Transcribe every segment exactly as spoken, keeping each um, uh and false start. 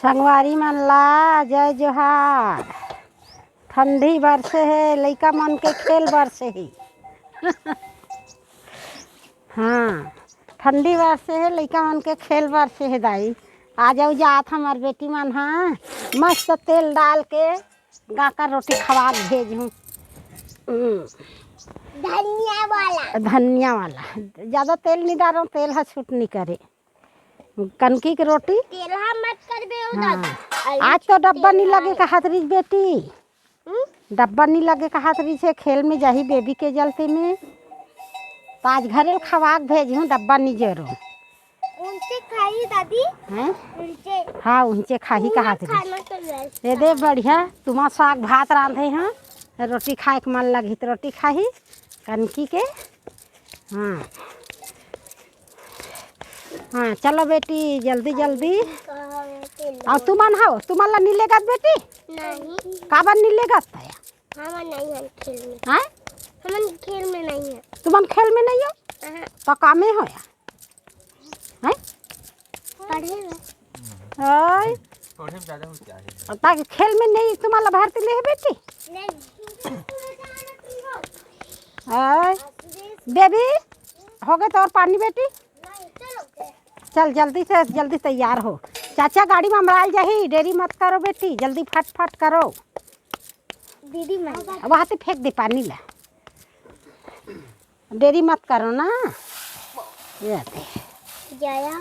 संगवारी मन ला जय जोहार। ठंडी बरसे हे, लइका मन के खेल बरसे हे। हाँ, ठंडी बरसे हे, लइका मन के खेल बरसे हे दाई। आ जाओ जात हमर बेटी मन, हाँ, मस्त तेल डाल के गाकर रोटी खवा के भेजहूँ। हम्म। धनिया वाला। धनिया वाला। ज्यादा तेल नहीं डालो, तेल ह छूट नहीं करे। कनकी के रोटी। तेलहा मत करबे ओ हाँ। दादा। आज तो डब्बा नहीं लगे कहत रहिस बेटी। हम्म? डब्बा नहीं लगे कहत रहिस हे, खेल में जाही बेबी के जलती में। तो आज घरे ल खवा के भेजहूँ, डब्बा नहीं जरूँ। उनसे खाई दादी। हैं? उनसे। हाँ, उनसे खाही उनसे कहत रहिस। खाना तो वैसे ये दे बढ़िया, तुमा साग भात रांधे हैं, रोटी खाए के मन लगही तो रोटी खाही, कनकी के। हाँ। हाँ, चलो बेटी, जल्दी, जल्दी। अउ तुमन हव, तुमन ला नी लेगत बेटी? नहीं। काबर नी लेगत है? हमन नहीं हन खेल में। हैं? हमन खेल में नहीं है। तुमन खेल में नहीं हो? अहाँ। तो कामे हो या? हैं? पढ़े में। ओए। पढ़े में ज्यादा होशियार है। ताकि खेल में नहीं, तुमन ला भर्ती ले है बेटी? नहीं। ओए। बेबी, हो गए तोर पानी बेटी? चल जल्दी से, जल्दी तैयार हो। चाचा गाड़ी में अमराल जाही, देरी मत करो बेटी, जल्दी फट फट करो। दीदी मैं वहाँ से फेंक दे पानी ला, देरी मत करो ना। ये दे। जाया।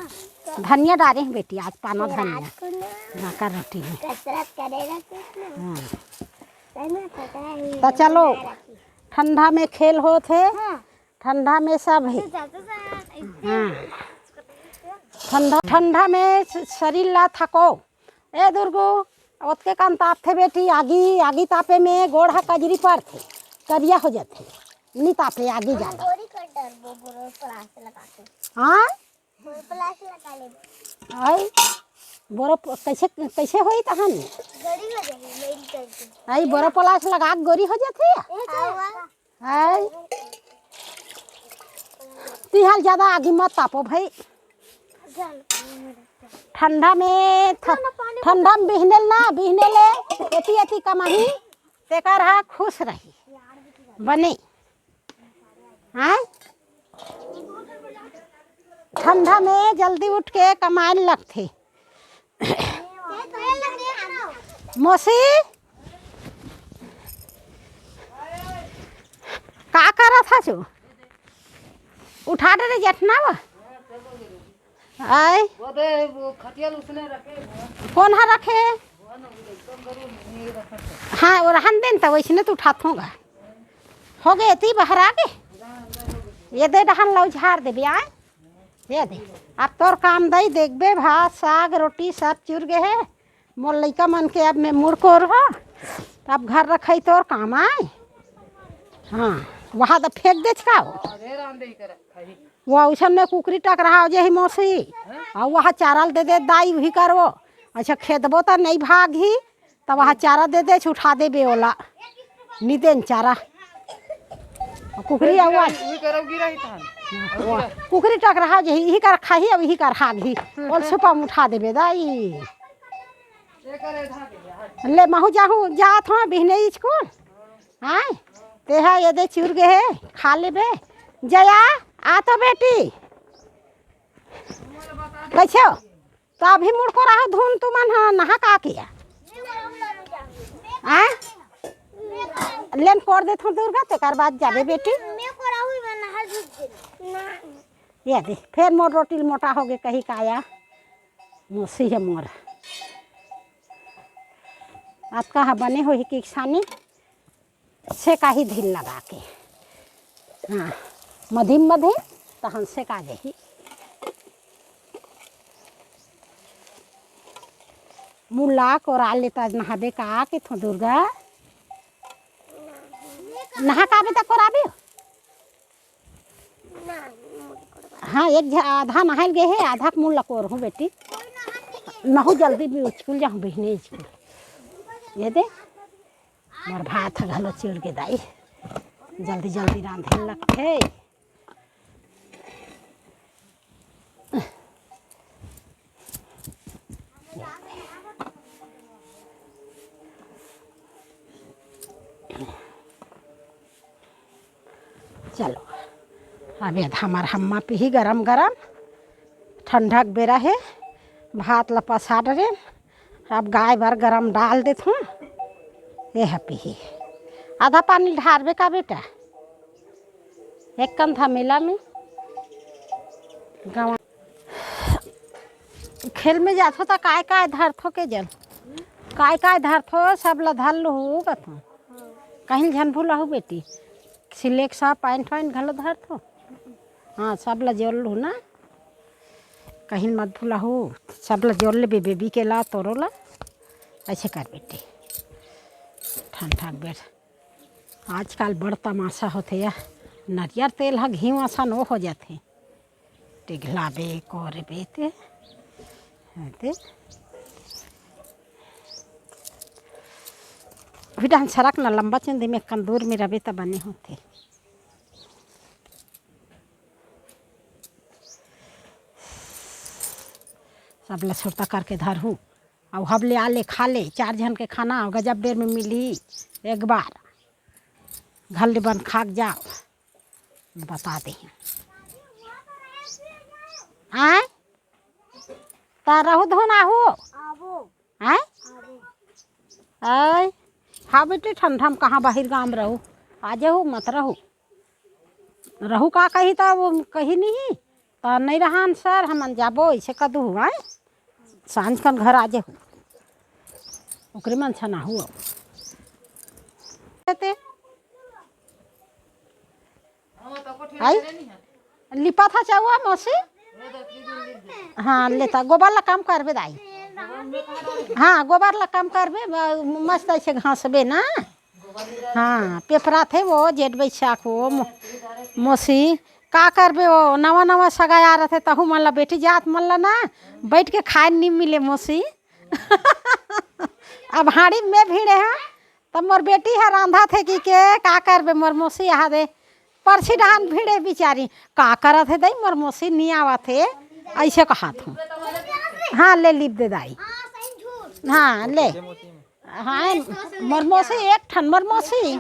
धनिया डारे हैं बेटी, आज पाना धनिया। रात को ना हाँ, कर रोटी में। कसरत करेगा कुछ ना। हाँ। है ना, पता है, तो चलो, बना रखी। ठंडा में खेल होत हे। हाँ। ठंडा में सब हे। तो ज्यादा से हाँ। ठंडा, ठंडा में स-, शरीर ला थको। ए दुर्गू, ओतके कन तापथे बेटी, आगी, आगी तापे में गोड़ ह कजरी परथे, करिया हो जाथे। नी तापे आगी हम ज्यादा। गोरी कर डरबो, बोरो प्लास लगा के। हाँ? बोरो प्लास लगा ले। आई, बोरो प-, कैसे, कैसे होई तहन? गोरी हो जाही, मेरी करके। आई, बोरो प्लास लगा के गोरी हो जाथे? ए, तो हाय। तिहाल ज्यादा आगी मत तापो भाई। ठंडा में ठ-, ठंडा में बिहने ल ना, बिहने ले एती एती कमाही, तेकर हा खुश रही। बने। हाँ? ठंडा में जल्दी उठ के कमाए ल लगथे। मौसी, का करत हस? उठा दे रे जेठना वो। आय। वो दे, वो खटिया ल उसने रखे हैं। कौन हा रखे? वो ना, वो एकदम गरम नहीं रखा था। हाँ, वो रहन देन त वैसने तो उठात होगा। हो गए, एती बहरा के। ये दे डहन लौ झार देबे, आय। ये दे, अब तोर काम दई देखबे, भात, साग, रोटी सब चुर गे हे। मोर लइका मन के अब मैं मुड़ कोर हो, अब घर रखई तोर काम आय। हाँ, वहाँ तो फेंक देच का हो। वो उसन में कुकरी टकराव जे ही मौसी, और वहाँ चारा ल दे दे दाई, वही करवो। अच्छा, खेदबो त नहीं भाग ही, तब वहाँ चारा दे दे, उठा देबे ओला। नी देन चारा। कुकरी आवाज। उही करव गिरा ही तहन। वाह। कुकरी टकराव जे ही, इही कर खाही, अब इही कर हागही। ओल सुपा में उठा देबे दाई। ले महू जाहू, जात हो बिहने स्कूल। हाँ, तेहा ये दे चुर गे हे, खा लेबे। जया, आ तो बेटी। कैसे हो? तो अभी मुड़ को रहो धुन तुमन ह नहा का किया? आ? लेन कोर देथो दुर्गा, तेकर बाद जाबे बेटी। ये दे, फेर मोर रोटी ल मोटा होगे कही काया। मोसी हे मोर। अतका ह बने होही कि किसानी। सेकाही धीर लगा के, हाँ, मधिम मधिम, तहन सेका जाही। मुला कोरा ले त नहाबे का के थो दुर्गा? नहा काबे त कोराबे? हाँ, एक झ-, आधा नहाइल गे हे, आधा के मुला कोरहूँ बेटी। महू जल्दी भी स्कूल जाहूँ बहिनी स्कूल। ये दे। मोर भात ह घलो चिड़ गे दाई, जल्दी जल्दी रांधे लगथे। चलो, अब ये हमर हम्मा पीही गरम गरम, ठंडा के बेरा हे, भात ल पसा डरेन, अब गाय बर गरम डाल देथूँ। ये ह पीही, आधा पानी ढारबे का बेटा? एक कंधा मिला में गवा खेल में जाथो त काय काय धरथो के जल, काय काय धरथो सब ल धर लुहू कथो। कहीं झन भूलहू बेटी, सिलेक सा पैंट वैंट घलो धरथो। हाँ, सब ल जोर लुहू ना, कहीं मत भूलहू, सब ल जोर लेबे, बेबी के ला, तोरो ला। ऐसे कर बेटी, ठंड ठाक बेर। आजकल बड़ तमाशा होथे या, नरियर तेल ह घीव असन ओ हो जाथे। टिघलाबे, कोरबे ते, ते। उही डहन सरक न लंबा चुंदी में कन दूर में रबे त बने होथे। सब ल सुरता करके धरहू। अउ हब ले आ ले, खा ले, चार झन के खाना, अउ गजब बेर में मिलही एक बार। घर ले बन खा के जाओ, बता दे। आय? त रहू धुन आहू? आबो। आय? आबो। आय? हाँ बेटी, ठंडा में कहाँ बाहिर गाम रहू? आ जाहू, मत रहू। रहू का कही त वो कही नहीं, त नहीं रहान सर, हमन जाबो, ऐसे कदू हुआ है। सांझ कन घर आ जाहू, ओकरे मन छना हुआ। ते आई? लिपा था चाहुआ मौसी? हाँ, लेता गोबर ला काम करबे दाई। हाँ, गोबर ला काम करबे, ब-, मस्त ऐसे घासबे ना। हाँ, पेपरा थे वो जेठ बैसाख वो मो-, मौसी। का करबे वो, नवा नवा सगाई आ रथे, तहू मन ला बेटी जात मन ला ना, बैठ के खाए नी मिले मौसी। अब हाड़ी में भिड़े हैं, तब मोर बेटी ह रांधा थे कि के, का करबे मोर मौसी, यहाँ दे परसी डहान भिड़े बिचारी, का करत हे दई मोर मौसी नी आवत हे, ऐसे कहत हूँ। हाँ, ले लिप दे दाई। हाँ, ले। हाँ, मोर मौसी एक ठन, मोर मौसी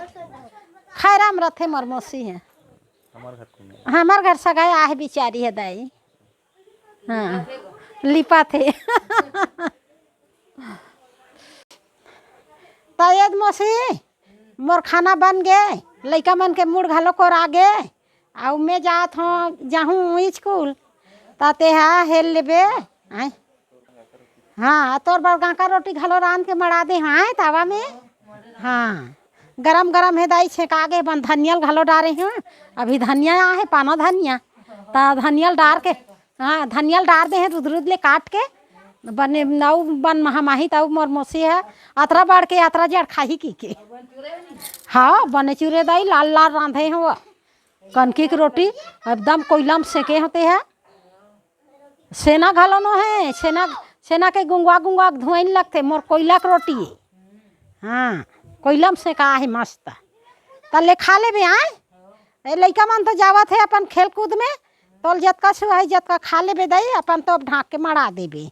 खैराम रथे, मोर मौसी है। हमर घर सगाई आहे बिचारी है दाई। हाँ, लिपा थे। त एद मौसी, मोर खाना बन गे, लइका मन के मुड़ घलो कोरा गे, अउ मैं जात हूँ, जाहूँ स्कूल, त तेहा हेल लेबे। आय। हाँ, तोर बर गांका रोटी घलो रांध के मड़ा दे हँव, आय, तावा में। हाँ, गरम गरम हे दाई, छेंका गे, बन धनिया ल घलो डारे हँव, अभी धनिया आहे, पाना धनिया, त धनिया ल डार के हाँ, धनिया ल डार दे हे, रुद रुद ले काट के, बने नऊ बन महा माही, तऊ मोर मौसी है, अतरा बाढ़ के अतरा जड़ खाही की के। हाँ, बने चूरे दाई, लाल लाल रांधे हो, कनकी के रोटी, एकदम कोइला में सेके होते है। सेना घलो नो है, सेना, सेना के गुंगवा गुंगवा के धुआइन लगथे, मोर कोइला के रोटी है। हाँ, कोइला में सेका है मस्त। त ले खा लेबे, आय? ए लइका मन तो जावत हे अपन खेल कूद में, तोल जतका सुहाई जतका खा लेबे दई, अपन तो अब ढांक के मड़ा देबे।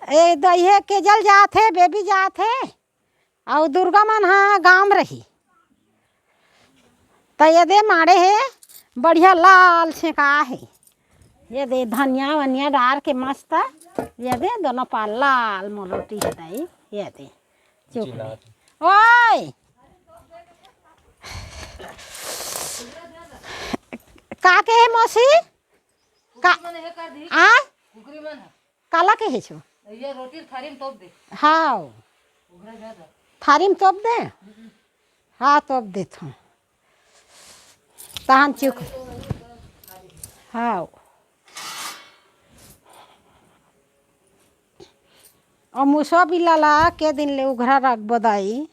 ए दई हे केजल जात हे, बेबी जात हे, अउ दुर्गा मन हा गांव में रही। त ये दे माड़े हे, बढ़िया लाल छेंका हे। ये दे धनिया वनिया डार के मस्त, ये दे दोनों पाल लाल मोर रोटी हे दई, ये दे। चुप चिल्लात। ओए! का के हे मौसी? का? कुकरी मन हे कर दी। आ? कुकरी मन हे। काला के हे छो? ये रोटी थारी में तोप दे। हाव। उघरा जा था। थारी में तोप दे? हाँ, तोप देत हूँ। तहन चुक। हाव। अउ मुसवा बिल्ला ला के दिन ले उघरा रखबो दाई?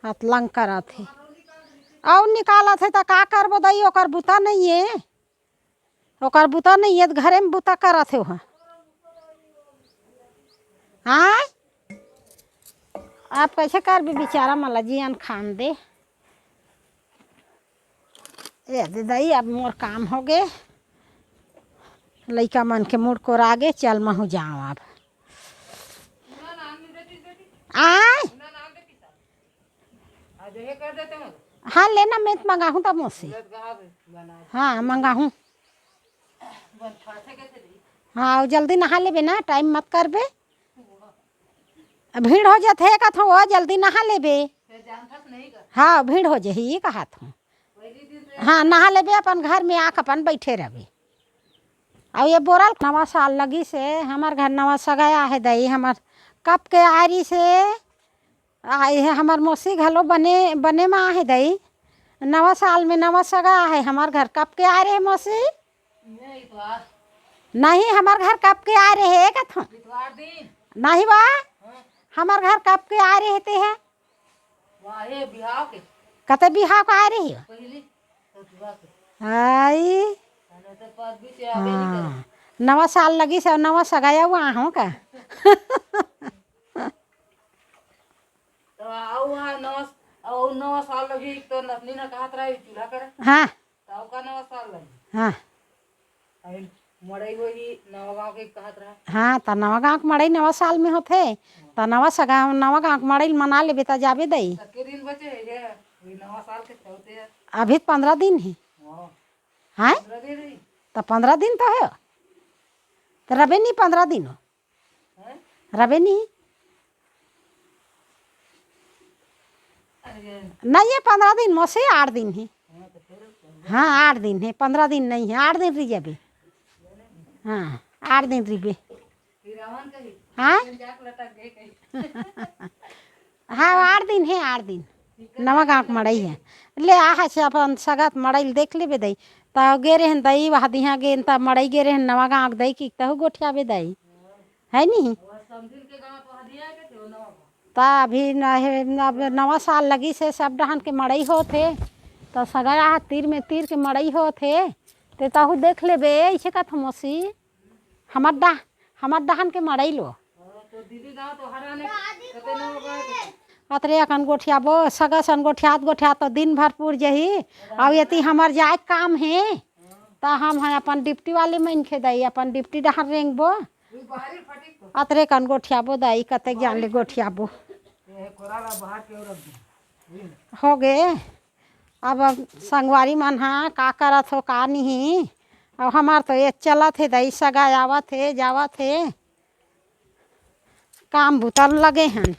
हाथ लंग करत हे। अउ निकालत हे त का करबो दई, ओकर बुता नइये। ओकर बुता नइये त घरे में बुता करत हे ओहा। हाँ? अब कइसे करबे बिचारा मन ला जियन खान दे। ए दे दई, अब मोर काम होगे। लइका मन के मुड़ कोरा गे, चल महूँ जांव अब। आय? आज ये कर देते हैं। हाँ, लेना, मैं तो मंगाहूँ तब मौसी। हाँ, मंगाहूँ। हाँ, अउ जल्दी नहा लेबे ना, टाइम मत करबे। भीड़ हो जाथे कथों, वो जल्दी नहा लेबे। हाँ, भीड़ हो जाही, ये कहत हूँ। हाँ, नहा लेबे, अपन घर में आके अपन बैठे रहबे। अउ ये बोरल नवा साल लगिस हे, हमर घर नवा सगाय आहे दई, हमर कब के आरी से आए हे, हमर मौसी घलो बने, बने म आहे दई। नवा साल में नवा सगा आहे, हमर घर कब के आए रहे मौसी? नहीं, हमर घर कब के आए रहे कथों? नहीं बा, हमर घर कब के आए रहे ते है? कते बिहाव के आए रहे हो? आई, हाँ, नवा साल लगिस हे, नवा सगाया हुआ हो का? तो आऊ हा नवा, आऊ नवा साल लगी तो नसनी ना कहत रहा चूल्हा करे। हाँ। तो आऊ का नवा साल लगी? हाँ। अभी मड़ई होही नवा गांव के कहत रहा। हाँ, तो नवा गांव के मड़ई नवा साल में होथे। तो नवा सगा, नवा गांव के मड़ई मना लेबे, तो जाबे दई। तो के दिन बचे है ये? वही नवा साल के चलते हैं। अभी तो पंद्रह दिन ही। हाँ। हाँ? पंद्रह दिन ही। तो पंद्रह दिन तो है। तो रबे नहीं पंद्रह दिन हो। हैं? रबे नहीं। अरे। नहीं, ये पंद्रह दिन मौसी, आठ दिन है। हाँ, तो फिर हाँ, आठ दिन है, पंद्रह दिन नहीं है, आठ दिन रह जाबे। हाँ, आठ दिन रहिबे। फिर रावण कही, हाँ? "जाके लटक गए कहीं।" हाँ, आठ दिन है, आठ दिन। नवा गांव के मड़ई है। ले, आहा से अपन सगा के मड़ई ल देख लेबे दई। त गे रहन दई, वहाँ दिहा गे, त मड़ई गे रहन नवा गांव के दई कि तहु गोठियाबे दई। है नहीं? त अभी न हे, अब नवा साल लगिस हे, सब डहन के मड़ई होत हे। त सगा आहा तीर में तीर के मड़ई होत हे। ते तहु देख लेबे, ऐसे कथों मौसी। हमर डह-, हमर डहन के मड़ई लो। अतरे अकन गोठियाबो, सगा सन गोठियात गोठियात तो दिन भर पुर जही। अउ यति हमर जाए के काम हे, त हम ह अपन ड्यूटी वाले मनखे दई, अपन ड्यूटी डहर रेंगबो। अतरे कन गोठियाबो दई, कतेक जान ले गोठियाबो। हो गे। अब संगवारी मन हा का करत हो, का नहीं, अब हमार तो ये चलत हे दई, सगा आवत हे, जावत हे, काम बुता लगे हन।